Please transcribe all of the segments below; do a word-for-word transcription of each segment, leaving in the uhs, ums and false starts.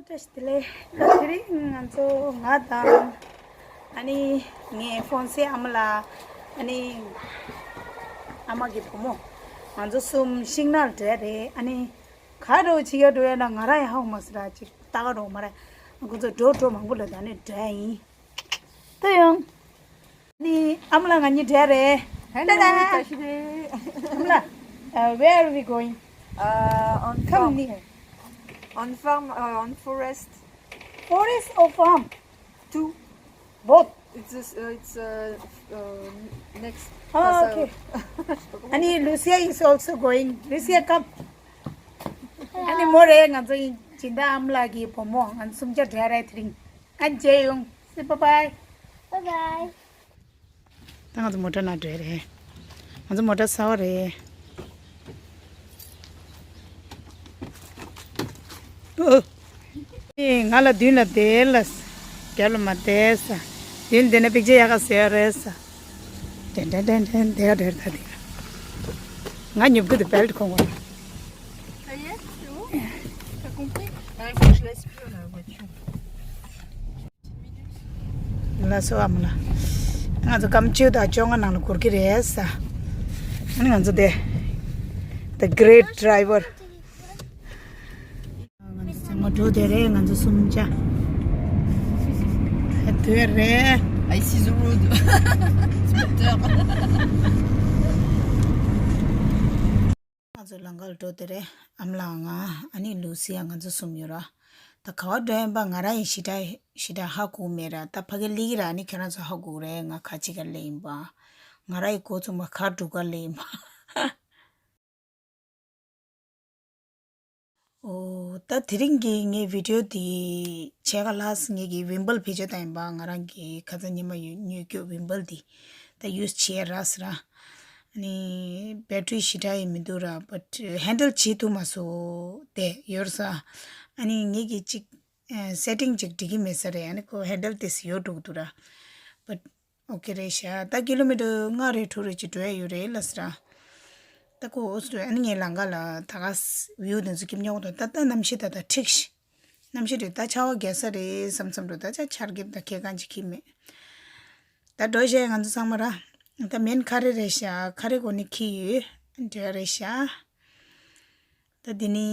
བཀྲ་ཤིས་བདེ་ལེགས། དེ་རིང་ང་ཚོ་ང་དང་ཨ་ནི་ངའི་ཧྥོན་སེ་ཨ་མ་ལགས། ཨ་ནི་ཨ་མ་གི་བུ་མོ། ང་ཚོ་གསུམ་ཤིང་ནགས་འགྲོ་ཡ་རེད། ཨ་ནི་ག་འགྲོ་བྱེད་ཡ་འགྲོ་ཡ་ན་ང་རང་ཡང་ཧ་གོ་མ་སོང་ར། ཅིག་ལྟ་ག་འགྲོ་མ་རེད། ང་ཚོ་འགྲོ་འགྲོ་མང་པོ་ལ་ད་ནི་འགྲོ་ཡ་ཡིན། ལྟོས་ཡོང་། ནི་ཨ་མ་ལགས་ང་གཉིས་འགྲོ་ཡ་རེད། Hello, ཏ་ཤི་རེད། ཨ་མ་ལགས། Uh, where are we going? Uh, on Come farm. Near. On farm, uh, on forest. Forest or farm? Two. Both. It's this, uh, it's, uh, uh, next. Ah, okay. ཨ་ནི་Lucia is also going. Lucia, come. ཨ་ནི་མོ་རེད། ང་ཚོ་ཡིན། སྦྱིན་བདག་ཨ་མ་ལགས་ཀྱི་བུ་མོ། ང་ཚོ་གསུམ་ཆ་འགྲོ་ཡ་རེད་དེ་རིང་། ཨ་མཇལ་ཡོང་། Say bye bye. Bye bye. ད་ང་ཚོ་མོ་ཊ་ནང་འགྲོ་ཡ་རེད། ང་ཚོ་མོ་ཊ་གསར་པ་རེད། ཨོ། ཨེ། ང་ལ་མདུན་ལ་བསྡད་ལ། རྒྱབ་ལ་མ་བསྡད་ས། མདུན་བསྡད་ན་པིག་ཅེ་ཡག་ག་བཟོ་ཡ་རེད་ས། དྲན་དྲན་དྲན་དྲན། དེ་ག་འདྲ་རེད་ད་དེ་ག་ང་ཉོབ་གི་འདུག་བེལ་ཊི་གོན་དགོས། Ça y est, c'est bon ? T'as compris ? Ah, il faut que je laisse plus la voiture. ལགས་སོ་ཨ་མ་ལགས། ང་ཚོ་སྐར་མ་བཅུ་དང་བཅོ་ལྔ་ནང་ལ་འགོར་གྱི་རེད་ས། ཨ་ནི་ང་ཚོ་དེ། The great driver. ང་ཚོ་ཚང་མ་འགྲོ་བསྡད་རེད། ང་ཚོ་གསུམ་ཆ། ཨ་དུས་རེད། I see the road. Scooter. ང་ཚོ་ལམ་ཁ་ལ་འགྲོ་དེ་རེད། ཨ་མ་ལགས་ང་། ཨ་ནི་ལུ་སི་ཡ། ང་ཚོ་གསུམ་ཡོད་ར། ད་ག་བ་འགྲོ་ཡིན་པ་ང་རང་ཡང་ཞེ་དྲག་ཞེ་དྲག་ཧ་གོ་མེད་ར། ད་ཕ་གི་སླེབས་ཀྱི་ར། ཨ་ནི་ཁྱེད་རང་ཚོ་ཧ་གོ་རེད། ང་ག་ཅི་ག་སླེབས་ཡིན་པ། ང་རང་ཡི་འགོ་ཚུགས་པ་ག་འགྲོ་ག་སླེབས་ཡིན་པ། ཨོ། ད་དེ་རིང་གི་ངའི་བི་ཌི་ཡོ་འདི་ཕྱེད་ཀ་ལྷག་ངེད་ཀྱི་ཝིམ་བལ་བེད་སྤྱོད་བཏང་ཡིན་པ། ང་རང་གི་ཁ་སང་ཉི་མ་ཡོད་ཉོས་རྒྱུ་ཝིམ་བལ་འདི་ད་ཡུ་སི་བྱེད་ཡ་རག་སོང་ར། ཨ་ནི་བེ་ཊི་རི་ཞེ་དྲག་ཡོད་མི་འདུག་ར། བཊ་ཧེན་ཌལ་བྱེད་ཐུབ་མ་སོང་དེ་ཡོད་ར་ས། ཨ་ནི་ངེད་ཀྱི་གཅིག་ཨ་སེ་ཊིང་གཅིག་འགྲིག་གི་མེད་ས་རེད། ཨ་ནི་ཁོ་ཧེན་ཌལ་དེ་སུ་ཡོད་འགྲོ་གི་འདུག་ར། བཊ། ཨོ་ཁེ་རེད་ཤག་ད་ཀི་ལོ་མི་ཊར་ལྔ་རེ་དྲུག་རེ་ཅིག་འགྲོ་ཡ་ཡོད་རེད་ལབ་སོང་ར། ད་ཁོ་འོ་སུ་རེད། ཨ་ནི་ངའི་ལམ་ཁ་ལ་ད་ག་ཝིའུ་དེ་ཚོ་སྐྱིད་ཉོག་དང་། ད་ད་གནམ་གཤིས་ད་ད་འགྲིག་ཤག་གནམ་གཤིས་རེད། ད་ཆར་པ་རྒྱག་ས་རེད་བསམ་བསམ་འགྲོ། ད་ཆ་ཆར་འགེབས་ད་ཁེ་གང་ཅིག་ཁེ་མེད། ད་འགྲོ་བྱས་ང་ཚོ་ཚང་མ་ར། ད་མེན་ཁ་རེ་རེད་ཤག་ཁ་རེ་གོ་ནི་ཁེ་ཡོད་འདྲ་རེད་ཤག་ད་འདི་ནི་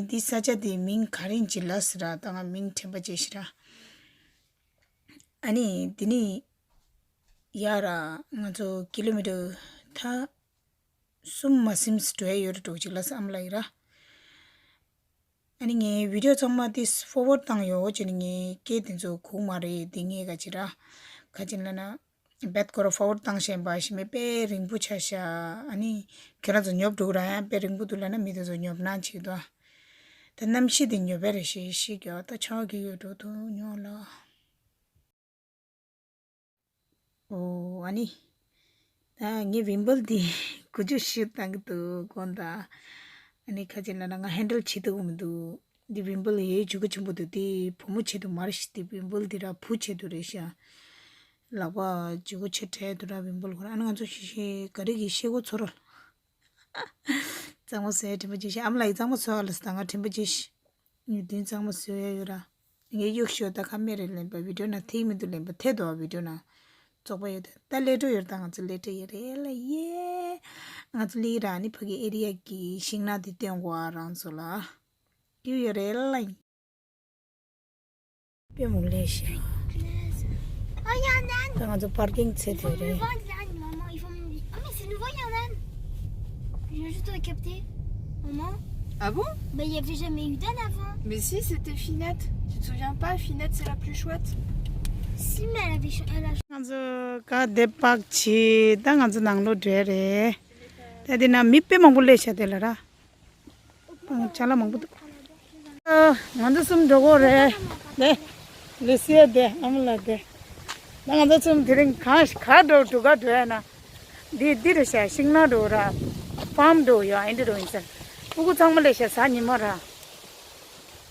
འདི་ས་ཆ་འདི་མིང་ག་རེ་ཡིན་ཅི་ལབ་སོང་ར། ད་ང་མིང་དྲན་པ་བརྗེད་ཤག་ར། ཨ་ནི་འདི་ནི་ཡར་ང་ཚོ་ཀི་ལོ་མི་ཊར་ད་གསུམ་མ་ཟིན་འགྲོ་ཡ་ཡོད་རེད་འགྲོ་ཅིག་ལབ་སོང་ཨ་མ་ལགས་ཡིན་ར། ཨ་ནི་ངའི་བི་ཌི་ཡོ་ཚང་མ་དེ་ཕོར་ཝར་ཌི་བཏང་ཡོད་ཅེ་ནི་ངའི་སྐད་དེ་ཚོ་གོ་མ་རེད། དེ་ངས་ག་ཅི་ར་ག་ཅི་ལབ་ན། རྦད་ཁོ་ར་ཕོར་ཝར་ཌི་བཏང་བཞིན་པ་ཞིག་མེད་པས་རིང་པོ་ཆགས་ཤག་ཨ་ནི་ཁྱེད་རང་ཚོ་ཉོབ་འགྲོ་ར། ཡང་དཔེ་རིང་པོ་འདུག་ལབ་ན་མི་དེ་ཚོ་ཉོབ་སྣང་བྱེད་འདུག་ད་གནམ་གཤིས་དེ་ཉོབ་པ་རེད་ཤག་ཤི་རྒྱག་ད་ཆར་པ་རྒྱག་ཡོད་འགྲོ་འདུག་ཉོ་ལ། ཨོ་ཨ་ནི། ད་ངའི་ཝིམ་བལ་འདི་འགུལ་སྐྱོད་ཞིག་བཏང་གི་འདུག་དགོངས་དག་ཨ་ནི་ཁ་ཅིག་ལབ་ན་ང་ཧེན་ཌལ་བྱེད་ཐུབ་ཀྱི་མི་འདུག་འདི་ཝིམ་བལ་ཡའི་ཇུས་འགོད་ཆེན་པོ་འདུག་འདི་བུ་མོ་ཆེད་དུ་མ་རེད་ཤག་འདི་ཝིམ་བལ་འདི་ར་བུ་ཆེད་དུ་རེད་ཤག་ལག་པ་ཇུས་འགོད་ཆེ་དྲགས་འདུག་ར་ཝིམ་བལ་ཁོ་ར། ཨ་ནི་ང་ཚོ་ཤི་ཤི་ག་རེ་གི་ཤེལ་སྒོ་ཚོ་ར། གཙང་མ་བཟོ་ཡ་དྲན་པ་བརྗེད་ཤག་ཨ་མ་ལགས་ཀྱིས་གཙང་མ་བཟོ་ཨ་ལབ་སོང་། ད་ང་དྲན་པ་བརྗེད་ཤག་ངས་མདུན་གཙང་མ་བཟོ་ཡ་ཡོད་ར། ངས་གཡུག་ཞོག་ད་ཁ་མེད་རེད་ལབ་པ་བི་ཌི་ཡོ་ནང་ཐིག་མི་འདུག་ལབ་པ་ཐེ་དོ་བ་བི་ཌི་ཡོ་ནང་བཙོག་པ་ཡོད་ད། ད་སླེབས་འགྲོ་ཡོད་ད། ང་ཚོ་སླེབས་འགྲོ་ཡོད་རེད་ལ་ཡེ། ང་ཚོ་སླེབས་ར་ནི་ཕ་གི་ཨེ་རི་ཡ་གི་ཤིང་ནགས་དེ་སྟོན་དགོས་ཨ་རང་ཚོ་ལ། ཡོད་ཡོད་རེད་ལ་ཡིན། དཔེ་མང་པོ་སླེབས་ཤག Regarde. Oh, il y a un âne. ད་ང་ཚོ་པར་ཀིང་ཚད་Ils vont དེ་me རེད། Vendre l'âne, maman. Ils vont me... Ah, mais c'est nouveau, il y a un âne. Je viens juste de le capter. Maman. Ah bon ? Bah, il y avait jamais eu d'âne avant. Mais si, c'était Finette. Tu te souviens pas ? Finette, c'est la plus chouette. Si, mais elle avait... Elle a ང་ཚོ་ག་དེ་པག་ཆི་ད་ང་ཚོ་ནང་ལོགས་འགྲོ་རེད། ད་དེ་ན་མི་དཔེ་མང་པོ་སླེབས་ཤག་དེ་ལ་ར། ཨ། ཅ་ལག་མང་པོ་འདུག་ཨ། ང་ཚོ་གསུམ་འགྲོ་གི་རེད། དེ། ལུ་སི་ཡ་དེ། ཨ་མ་ལགས་དེ། ད་ང་ཚོ་གསུམ་དེ་རིང་གང་ག་འགྲོ་འགྲོ་ག་འགྲོ་ཡ་ན། འདི་འདི་རེད་ཤག་ཤིང་ནགས་འགྲོ་ར། ཕཱམ་འགྲོ་ཡ་ཨེ་འདྲ་འགྲོ་ཡིན་ས། ཕྲུ་གུ་ཚང་མ་སླེབས་ཤག་གཟའ་ཉི་མ་ར།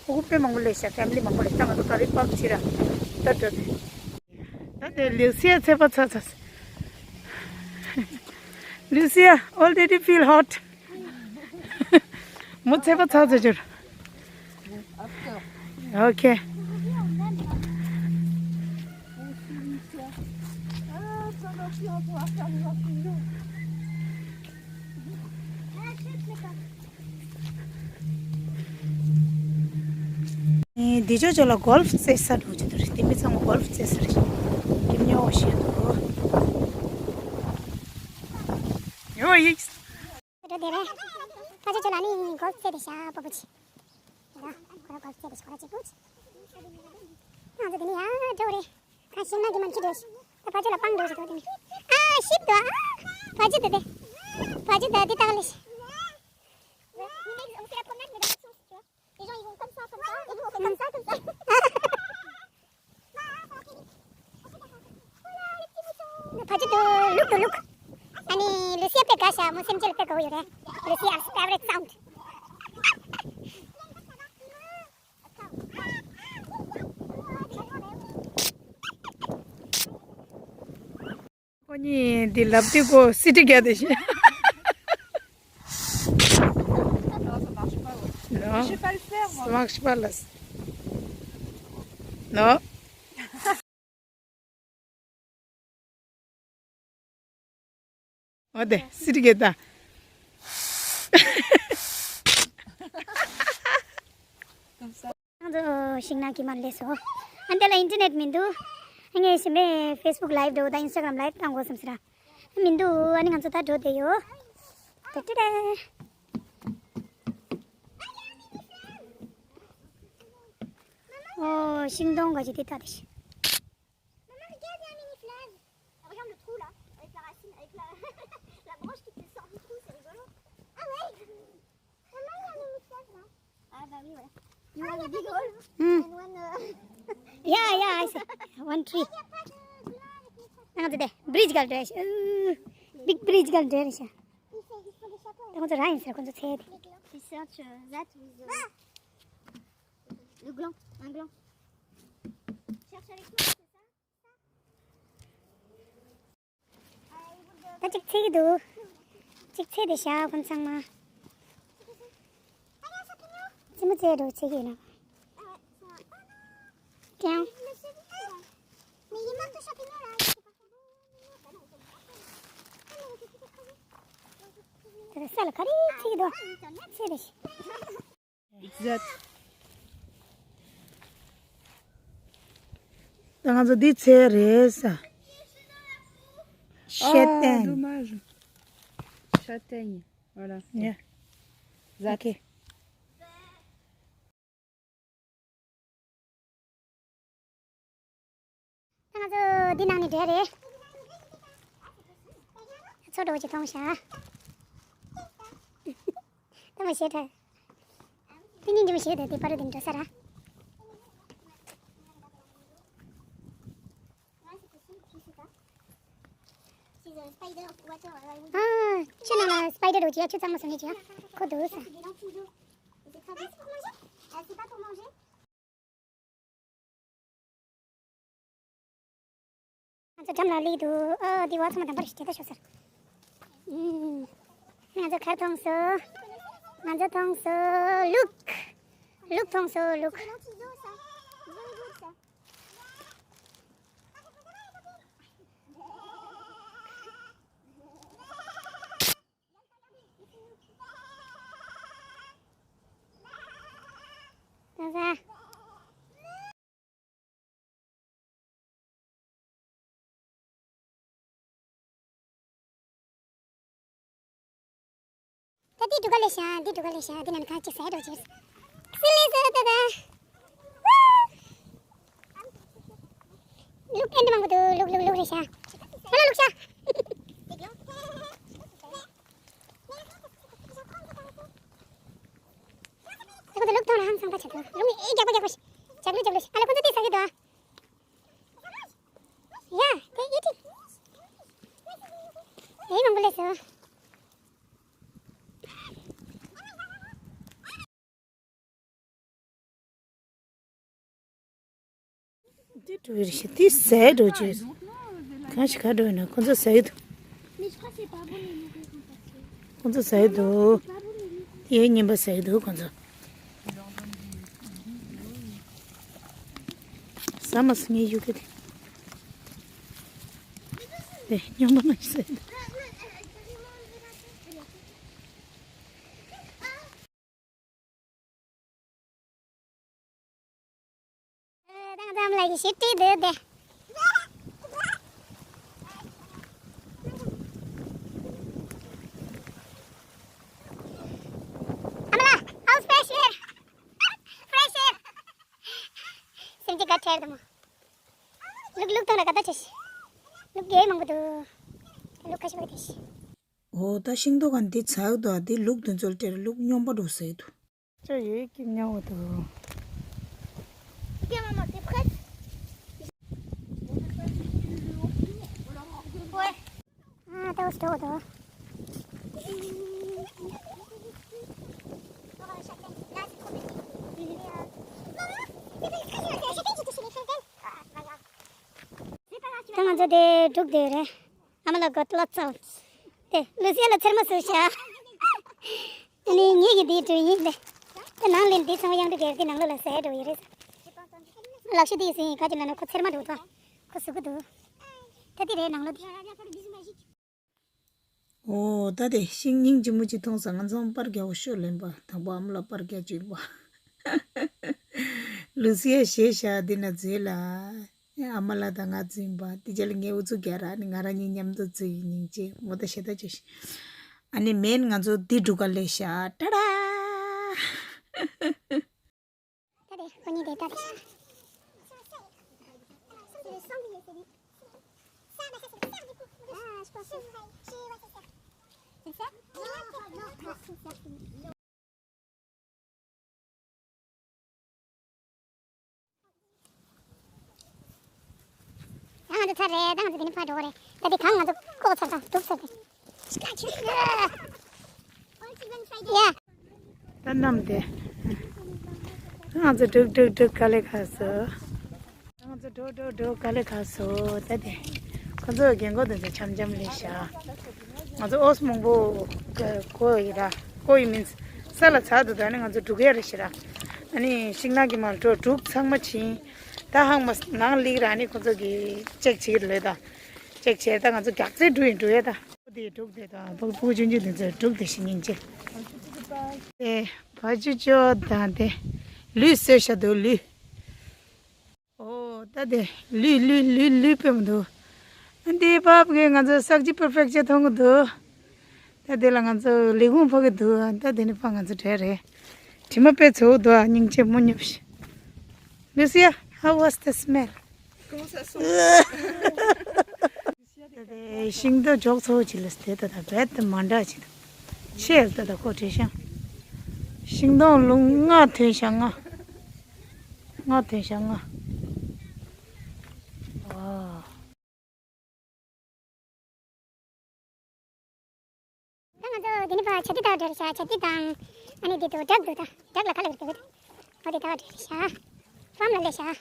ཕྲུ་གུ་དཔེ་མང་པོ་སླེབས་ཤག་ཕེ་མི་ལི་མང་པོ་སླེབས་ཤག་ང་ཚོ་ག་རེ་པག་ཆི་ར། ད་འགྲོ་དེ། ད་དེ་ལུ་སི་ཡ་ཚད་པ་ཚ་ཚ། ལུ་སི་ཡ། Already feel hot. མོ་ཚད་པ་ཚ་ཚ་གྱུར། ཨོ་ཁེ། འདི་ཕྱོགས་ཕྱོགས་ལ་གོལ་ཕ་རྩེ་ས་འགྲོ་ཆོག་ཏུ་རེད། དེ་མི་ཚང་མ་གོལ་ཕ་རྩེ་ས་རེད། ཀིམ་ཉོ་ཤེས་འདུག་ཡོ་ཡིག་འགྲོ་དེ་རེད། ཕ་ཆ་ཆོ་ལ་ནི་གོལ་ཕ་རྩེ་དེ་ཤ་པོ་པོ་ཆི། ཡ་ཁོ་ར་གོལ་ཕ་རྩེ་དེ་ཤ་ཁོ་ར་ཅིག་པོ་ཆི། ང་ཚོ་དེ་ནི་ཡ་འགྲོ་རེད། ཁ་ཤིང་ནགས་ཀྱི་མ་འཁྱུད་འགྲོ་ཤི། ད་ཕ་ཆ་ལ་སྤང་འགྲོ་ཤི་དོ་དེ་ནི། ཨ་ཤིབ་དོ་ཨ། ཕ་ཆ་དེ་དེ། ཕ་ཆ་དེ་དེ་ད་ག་ལེ་ཤི། Les gens, ils vont comme ça, comme ça, et nous, on fait comme ça, comme ça. ཕ་ཆ་དེ་look དེ་look. ཨ་ནི་ལུ་སི་ཨ་པེ་ག་ཤ་མོ་སེམས་ཅན་ལ་པེ་གོ་ཡོད་རེད། ལུ་སི་ཨ་favorite sound. ཁོ་གཉིས་འདི་ལབ་དུས་ཁོ་སི་ཏི་རྒྱག་དེ་བཞིན། Non, ça marche pas, là. Non. ཨོ་དེ་སི་ཏི་རྒྱག་ད། ང་ཚོ་ཤིང་ནགས་ཀྱི་མར་སླེབས་སོང་། ཨ་འདི་ལ་ཨིན་ཊར་ནེཊ་མི་འདུག་ཨ་ངས་ཞིམ་པའི་ཕེ་སི་བུག་ལའིབ་འགྲོ་དང་ཨིན་སི་ཊ་གྷ་རམ་ལའིབ་བཏང་དགོས་བསམ་ཟེར། མི་འདུག་ཨ་ནི་ང་ཚོ་ད་འགྲོ་བསྡད་ཡོད། ཏེ་ཏེ་ཏེ། ཨོ་ཤིང་སྡོང་ག་ཅིག་དེ་ལྟ་དེ་ཤི། Maman, regarde, il y a un mini fleuve. Regarde le trou là, avec la racine, avec la, la branche qui te sort du trou, c'est rigolo. Ah ouais. Maman, il y a un mini fleuve là. Ah bah oui, ouais. You want a big hole? Hmm. And one, euh, Yeah, yeah, I see. One tree. Il y a pas de, de lien avec les fleuves. ང་ཚོ་དེ་བི་རི་ཇི་ག་འགྲོ་ཡ་ཤི། Big bridge ག་འགྲོ་ཡ་ཤི། Ils font, ils font des châteaux. ང་ཚོ་རང་ཡིན་ཟེར་ཁོ་ཚོ་ཚེ་དེ། Research, uh, that with, uh, le gland, un gland. Cherche avec moi, c'est ça? ད་གཅིག་འཚོལ་གྱི་འདུག་གཅིག་འཚོལ་བསྡད་ཤག་ཁོང་ཚང་མ། རྩེད་མོ་རྩེ་འགྲོ་འཚོལ་གྱི་ཡོད་ན། ཀྱང་། ད་ས་ལ་ག་རེ་འཚོལ་གྱི་འདུག་འཚོལ་བསྡད་ཤག Exact. ད་ང་ཚོ་འདི་ཚོའི་རེད་ས། Ah, châtaigne. Dommage. Châtaigne. Voilà. Yeah. Zat. Okay. ད་ང་ཚོ་འདི་ནང་ནས་བསྡད་རེད། མཚོ་འགྲོ་ཅིག་མཐོང་ཤག་ད་མ་ཤེས་ད། དེ་ཉིན་འདི་མ་ཤེས་ད་དེ་པར་དེ་འགྲོ་ས་ར། ཨ། ཆུ་ནང་ལ་སི་པའི་ཌར་འགྲོ་ཅིག་ཡ། ཆུ་གཙང་མ་བཟོ་ནས་ཅིག་ཡ། ཁོ་འདུག་ས། ང་ཚོ་འགྲམ་ལ་སླེབས་འདུག་ཨ་འདི་བ་ཚང་མ་དམ་པར་ཞིག་བྱེད་ད་ཤོག་ཟེར། ཨུམ། ང་ཚོ་གར་མཐོང་སོང་། ང་ཚོ་མཐོང་སོང་། ལུག་ལུག་མཐོང་སོང་ལུག་ད་ས། ད་འདི་འགྲོ་ག་ལེ་ཤ། འདི་འགྲོ་ག་ལེ་ཤ། འདི་ནང་ཁ་ཅིག་ཟ་འགྲོ་ཅིག་སི་ལི་ཟེར་ད་ད། ལུག་ཨེ་འདི་མང་པོ་འདུག་ལུག་ལུག་ལུག་རེད་ཤག་ཨ་ལ་ལུག་ཤག་ད་ཁོ་ཚོ་ལུག་མཐོང་ན་ཧང་སང་པ་ཆགས་འདུག་ལུག་ཨེ་རྒྱག་པ་རྒྱག་པ་ཞིག་ཇག་ལུག་ཇག་ལུག་ཞིག་ཨ་ལ་ཁོ་ཚོ་དེ་ཟ་གི་འདུག་ཡ་དེ་ཨེ་ཏི་ཨེ་མང་པོ་སླེབས་སོང་། འདི་འགྲོ་གི་རེད་ཤག་འདི་ཟས་འགྲོ་གི་རེད། གང་ཞིག་ག་འགྲོ་ཡིན་ན་ཁོ་ཚོ་ཟས་འདུག་ཁོ་ཚོ་ཟས་འདུག་དེའི་ཉིན་པ་ཟས་འདུག་ཁོ་ཚོ། ཟ་མ་སུ་ངའི་ཡུ་གེ་དེ། དེ་སྨྱོན་པ་མ་ཤེས། ད་ང་ཚོ་ཨ་མ་ལགས་ཀྱི་ཞིབ་ཁྲིད་འདུག་སྟེ། ཨ་མ་ལགས། How's fresh air? Fresh air. སེམས་ཀྱི་དགའ་ཁྲེལ་དུ་མོ། ལུག་ལུག་ཐོང་ལ་དགའ་ད་ཆེ་ཤི། ལུག་རྒྱལ་མང་པོ་འདུག་ད་ལུག་ཁ་ཤས་པ་དེ་ཤི། འོ་ད་ཤིང་ཏོག་ག་འདི་ཚ་གི་འདུག་ཨ། འདི་ལུག་དེ་ཚོ་ལ་སྤྲད་ལུག་སྨྱོན་པ་འགྲོ་ཟེར་འདུག་ཅོ་ཡོད་ཀྱི་སྨྱོ་བ་འདུག་ཨ་ད་འོ་ཤི་འགྲོ་འདུག་ད་ང་ཚོ་དེ་འགྲུག་བསྡད་རེད། ཨ་མ་ལགས་good luck ཚང་། དེ་ལུ་སི་ཡ་ལ་ཚེར་མ་བཟོས་ཤག་ཨ་ནི་ངེད་ཀྱི་དེའི་འགྲུལ་ཡིན་ལེ། དེ་ནང་ལེན་དེ་ཚང་མ་གཡང་འགྲུལ་གྱི་དེ་ནང་ལོགས་ལ་ཟས་འགྲོ་ཡི་རེད། ལག་ཤུ་དེ་ཡི་སྲིང་ག་ཅི་ལ་ན་ཁོ་ཚེར་མ་འགྲོ་ཐོ། ཁོ་ཟུག་གི་འདུག་ད་དེ་རེད་ནང་ལོགས་དེ། འོ་ད་དེ་ཤིང་སྙིང་རྗེ་མོ་ཅིག་མཐོང་ས། ང་ཚོ་པར་རྒྱག་པ་ཤོག་ལེན་པ་དང་པོ་ཨ་མ་ལགས་པར་རྒྱག་བཅུག་པ། ལུ་སི་ཡ་ཞེས་བྱ་འདི་ན་མཛེས་ལ། ཨ་མ་ལགས་དང་ང་འཛིན་པ་འདི་རྗེས་ལ་ངས་ཨུ་ཚུགས་རྒྱག་ར་ནི་ང་རང་གཉིས་མཉམ་དུ་འཛིན་ཡིན་སྙིང་རྗེ་མོ་ད་ཞེ་ད་ཅི་ཞིག་ཨ་ནི་མེན་ང་ཚོ་འདི་འགྲུ་ག་ལས་ཤ་ཏྲ་ཏྲ། ད་དེ་ཁོ་གཉིས་དེ་ལྟ་དེ་ཤ། ད་ང་ཚོ་ཚར་རེད། ད་ང་ཚོ་དེ་ནས་ཕར་འགྲོ་གི་རེད། ད་དེ་གང་ང་ཚོ་ལྐོག་ཚར་དང་གྲུབ་ཚར་དེ། ཡ། ད་ནམ་དེ། ང་ཚོ་འགྲུག་འགྲུག་འགྲུག་ག་ལེ་ག་སོ། ང་ཚོ་འགྲོ་འགྲོ་འགྲོ་ག་ལེ་ག་སོ་ད་དེ། ཁོ་ཚོ་རྒན་གོག་དེ་ཚོ་འཆམ་འཆམ་ལས་བཞག་ང་ཚོ་ཨོས་མང་པོ་གོ་ཡི་ར། གོ་ཡི་མིན། ས་ལ་ཚ་འདུག་ད་ནི་ང་ཚོ་འགྲུག་ཡ་རེ་ཞེ་ར། ཨ་ནི་ཤིང་ནགས་ཀྱི་མར་འགྲོ་འགྲུག་ཚང་མ་ཕྱིན། ད་ཧང་མ་ནང་ལིག་ར་ནི་ཁོ་ཚོ་གི་ཅེག་བྱེད་ཀྱི་ལོས་ད། ཅེག་བྱས་ད་ང་ཚོ་རྒྱག་རྩེ་འགྲུ་ཡིན་འགྲུ་ཡ་ད། ཕུ་དེ་འགྲུག་དེ་ད་ཕུ་ཕུ་ཆུང་ཆུང་དེ་ཚོ་འགྲུག་དེ་ཞིག་སྙིང་རྗེ། ཨེ་བ་ཅུ་ཅོ་དང་དེ་ལུས་བསོད་ཤ་དུ་ལུས། ཨོ་ད་དེ་ལུས་ལུས་ལུས་ལུས་དཔེ་མི་འདུག་ཨ་འདི་བབ་གི་ང་ཚོ་སག་ཅི་པར་ཕེག་ཅར་མཐོང་གི་འདུག་ད་དེ་ལ་ང་ཚོ་ལས་ཁུངས་ཕོག་གི་འདུག་ད་དེ་ནི་ཕ་ང་ཚོ་གྲས་རེད། དྲི་མ་དཔེ་ཚོ་འདུག་སྙིང་རྗེ་མོ་ཉོབ་ཤི། Lucia, how was the smell? Comment ça sent? ཤིང་ཏོག་འཇོག་ཚོ་ཅི་ལས་དེ་ད་ད་རྦད་དེ་མ་འདྲ་ཅི་ད། ཆེ་ད་ད་ཁོ་བྲེ་ཤང་། ཤིང་ཏོག་ལུང་ལྔ་ཐོན་ཤང་ལྔ། ལྔ་ཐོན་ཤང་ལྔ། ཨ། ད་ང་ཚོ་འདི་ནི་ཕ་ཆ་ཏི་ད་བྲེ་ཤ་ཆ་ཏི་དང་། ཨ་ནི་འདི་དུ་བྲག་འདུག་ད་བྲག་ལ་ཁ་ལ་བྲེ་ཤ། ཨོ་དེ་ད་བྲེ་ཤ། ཕམ་ལ་ལས་ཤ། ཨ་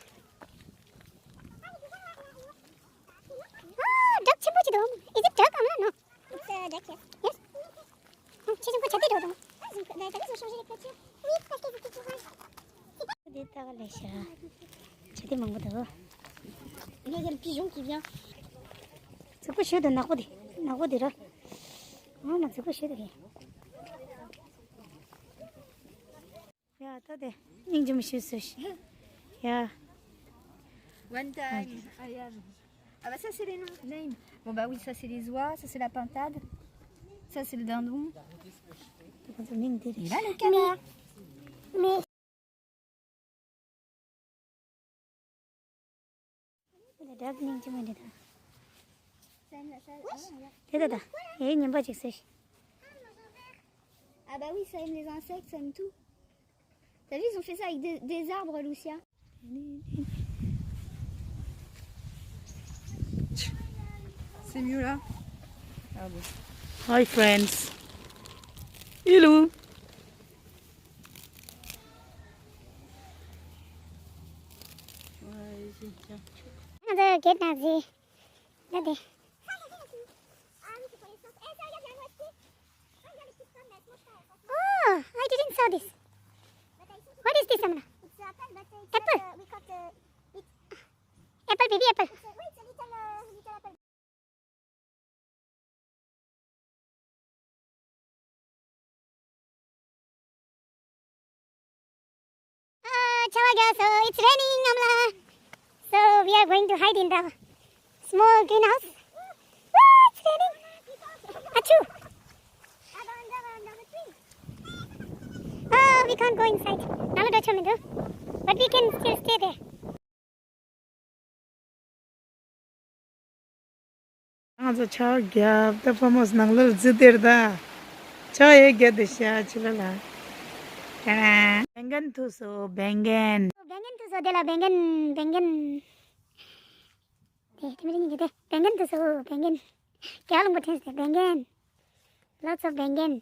བྲག་ཆེན་པོ་ཅི་འདུག Is it duck? I'm not know. It's a duck, yes. Yes? ཁྱེད་ཚོ་ཁོ་ཆ་དེ་འགྲོ་དང་། Ils ont, bah, t'as vu, ils ont changé les clôtures. Oui, parce qu'ils étaient plus grands. འདི་ལྟ་བ་ལས་ཤ། ཆ་དེ་མང་པོ་འདུག Il y a le pigeon qui vient. རྫིག་པོ་ཞིག་འདུག་ནག་པོ་དེ། ནག་པོ་དེ་ར། ཨ་མ་རྫིག་པོ་ཞིག་འདུག་གས། ཡ་ད་དེ་སྙིང་རྗེ་མོ་ཞིག་བཟོས་ཤིག་ཡ། One time, I am. Ah bah ça c'est les noms. Name. Bon bah oui, ça c'est les oies, ça c'est la pintade, ça c'est le dindon. ཁོ་ཚོ་མིང་འདི་རེད། Et là le canard. མི། དེ་འདྲ་སྙིང་རྗེ་མོ་འདི་དང་། དེ་ད་ད། ཨེ་ཉན་པ་ཅིག་བཟོས་ཤིག Ah bah oui, ça aime les insectes, ça aime tout. T'as vu, ils ont fait ça avec des, des arbres, Lucia. C'est mieux là. Ah bon. Hi friends. Hello. ང་ཚོ་གེད་ནང་ཟི། ད་དེ། Oh, I didn't saw this. What is this, Amna? Apple. Baby apple. Ah, chawa gaya, so it's raining, Amla. So we are going to hide in the small greenhouse. Ah, it's raining. Achoo. Ah, we can't go inside. Nalu docho midu. But we can still stay there. ང་ཚོ་ཆར་པ་བརྒྱབ། ད་ཕ་མོས་ནང་ལོགས་འཛུལ་དེར་ད། ཆར་པ་ཡོད་རྒྱབ་དེ་ཤ་ཆི་ལ་ལ། ཏན་ཏན། བེང་གན་ཐུག་སོང་། བེང་གན། བེང་གན་ཐུག་སོང་། དེ་ལ་བེང་གན། བེང་གན། དེ་དེ་མི་རིང་གི་དེ་བེང་གན་ཐུག་སོང་། བེང་གན། རྒྱ་ལུང་པ་ཕྲན་སེ་བེང་གན། Lots of བེང་གན།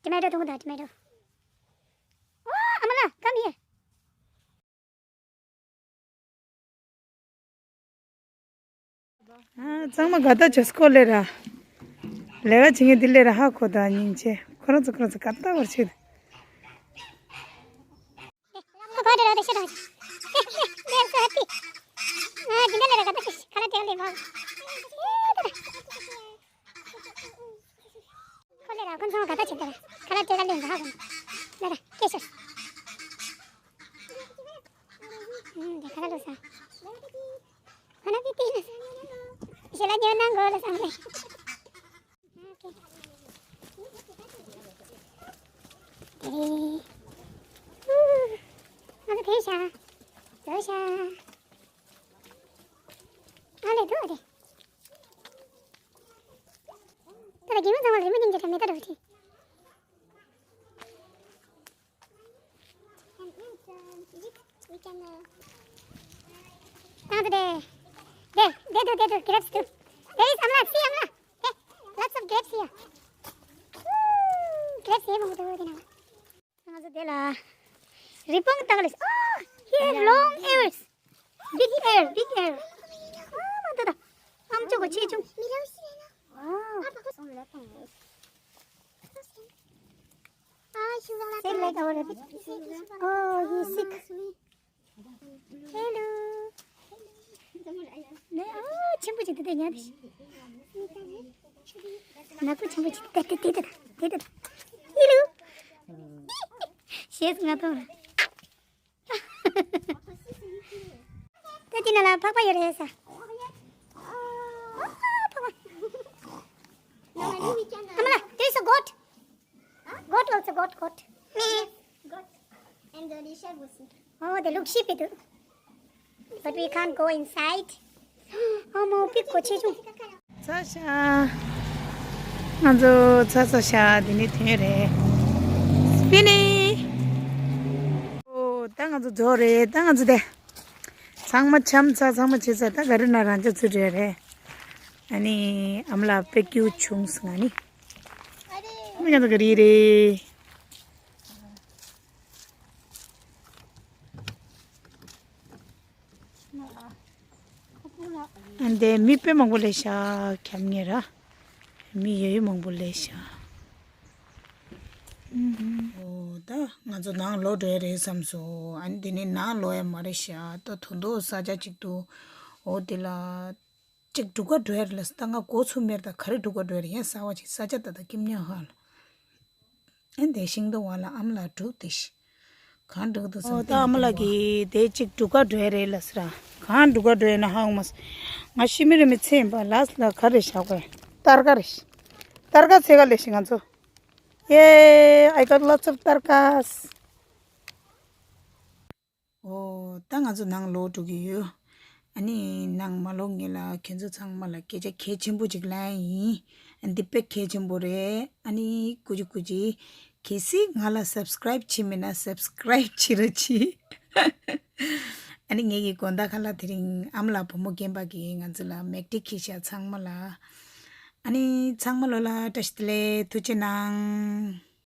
Tomato ཐུང་ད་tomato། ཨོ་ཨ་མ་ལ། Come here. ཨ། ཚང་མ་དགའ་ཐག་ཆོད་སྐོར་ལས་ར། ལས་ཀ་བྱེད་མཁན་འདི་ལས་ར་ཧ་གོ་ད་སྙིང་རྗེ། ཁོ་རང་ཚོ་ཁོ་རང་ཚོ་དགའ་ཐག་བར་བྱེད། ཁོ་ཁོ་དེ་ར་དེ་ཤ་དང་། They are so happy. ཨ། འདི་འདྲ་ལས་ར་དགའ་ཐག་ཆོད། ཁ་ལག་སྤྲད་ལས་མ། ཁོ་ལས་ར་ཁོ་ཚང་མ་དགའ་ཐག་ཆོད་དེ་ར། ཁ་ལག་སྤྲད་ལས་མ་ཧ་གོ། ལ་ར་སྐད་ཤོད། ཨུམ། དེ་ཁ་ལག་ལོ་ས། ཁོ་ན་པི་ཏི་ལོ་ས། ཞེ་ལ་ཉོ་ན་མགོ་ལོ་ས་མ་རེད། དེ་རེད། ཨུ། ང་ཚོ་ཕེབས་ཤག་འགྲོ་ཤག་ཨ་ལས་འགྲོ་རེད། ད་ལྟ་རྒན་མོ་ཚང་མ་ལ་རི་མོ་སྙིང་རྗེ་དང་མེ་ཏོག་འདྲ་པོ་བྲིས། ད་ལྟ་དེ། དེ་དེ་འདུག་དེ་འདུག grapes འདུག There is Amla, see Amla. Hey, lots of grapes here. Woo! Grapes ཡོད་མང་པོ་འདུག་དེ་ནང་། ང་ཚོ་དེ་ལ་རི་བོང་ལྟ་ག་ལ། Oh, here long ears. Big ear, big ear. ཨ་མ་ད་ད། ཨམ་ཅོག་གི་ཆེ་ཆུང་། Wow. Say like our rabbit. Oh, he's sick. Hello. ནས་ཨ་ཆེན་པོ་ཅིག་དེ་དེ་ཉལ་དེ། ནག་པོ་ཆེན་པོ་ཅིག་དེ་དེ་དེ་དེ་དེ་དེ། Hello. ཤེས་ང་ཐོང་། ད་དེ་ན་ལ་ཕག་པ་ཡོད་རེད་ས། ཕག་པ། ཨ་མ་ལ། There is a goat. Goat also, goat, goat. Goat. And the Risha Gosi. Oh, they look sheep too. But we can't go inside. Oh, more people. ཚ་ཤ། ང་ཚོ་ཚ་ཚ་ཤ་འདི་ནས་ཐོན་རེད། སྤི་ནི། ཨོ། ད་ང་ཚོ་རྫོགས་རེད། ད་ང་ཚོ་དེ། ཚང་མ་འཆམ་ཚ། ཚང་མ་བྱས་ཚ། ད་ག་རེ་ན་རང་ཅག་ཚུར་རེད་རེད། ཨ་ནི་ཨ་མ་ལགས་དཔེ་སྐྱིད་པོ་བྱུང་སོང་ང་ནི། ཨ་མ་ང་ཚོ་ག་རེ་རེད། ཨ་འདི་མི་དཔེ་མང་པོ་སླེབས་ཤག་ཁྱབ་ངེས་ར། མི་ཡོད་ཡོད་མང་པོ་སླེབས་ཤག་ཨོ། ད་ང་ཚོ་ནང་ལོག་འགྲོ་ཡ་རེད་བསམ་སོང་། ཨ་ནི་དེ་ནས་ནང་ལོག་ཡ་མ་རེད་ཤག་ད་དོ་མདོག་ས་ཆ་ཅིག་འདུག་ཨོ་དེ་ལ་ཅིག་སྒྲུག་ག་འགྲོ་ཡ་རེད་ལ། ད་ང་འགོ་ཚུགས་མེད། ད་ག་རེ་སྒྲུག་ག་འགྲོ་ཡ་རེད། ཡ་གསར་པ་ཅིག་ས་ཆ་ད་ད་ཀིམ་ཉ་ཧ་ལ། ཨེ་འདས་ཤིང་ཏོག་བ་ལ་ཨམ་ལ་འབྲུག་དེ་ཤི། གང་འབྲུག་ཏུ་སོང་། ཨོ་ད་ཨ་མ་ལགས་ཀྱིས་དེ་གཅིག་འབྲུག་ག་འགྲོ་ཡ་རེད་ལ་ཟེར། གང་འབྲུག་ག་འགྲོ་ཡ་ན་ཧ་གོ་མ་སོང་། ང་ཤི་མི་རེ་མི་ཚེ་ཡིན་པ་ལ་ལ་ག་རེ་བཞག་གོ། སྟར་ཀ་རེ་ཤི། སྟར་ཀ་ཚེ་ག་ལས་ཤི་ང་ཚོ། Yeah, I got lots of སྟར་ཀ། ཨོ་ད་ང་ཚོ་ནང་ལོག་འགྲོ་གི་ཡོད། ཨ་ནི་ནང་མ་ལོག་སྔོན་ལ་ཁྱེད་ཚོ་ཚང་མ་ལ་སྐད་ཆ་གལ་ཆེན་པོ་ཅིག་ལན་ཡིན། འདི་དཔེ་གལ་ཆེན་པོ་རེད། ཨ་ནི་ཀུ་ཅི་ཀུ་ཅི། གལ་སྲིད་ང་ལ་སབ་སི་ཀ་རའིབ་བྱས་མེད་ན་སབ་སི་ཀ་རའིབ་བྱེད་རོགས་གྱིས། ཨ་ནི་ངེད་ཀྱི་དགོང་དག་ཁ་ལག་དེ་རིང་ཨ་མ་ལགས་བུ་མོ་རྒན་པ་གིས་ང་ཚོ་ལ་མེག་ཊི་ཁྱེར་ཤག་ཚང་མ་ལ། ཨ་ནི་ཚང་མ་ལོ་ལ་བཀྲ་ཤིས་བདེ་ལེགས། ཐུགས་རྗེ་གནང་།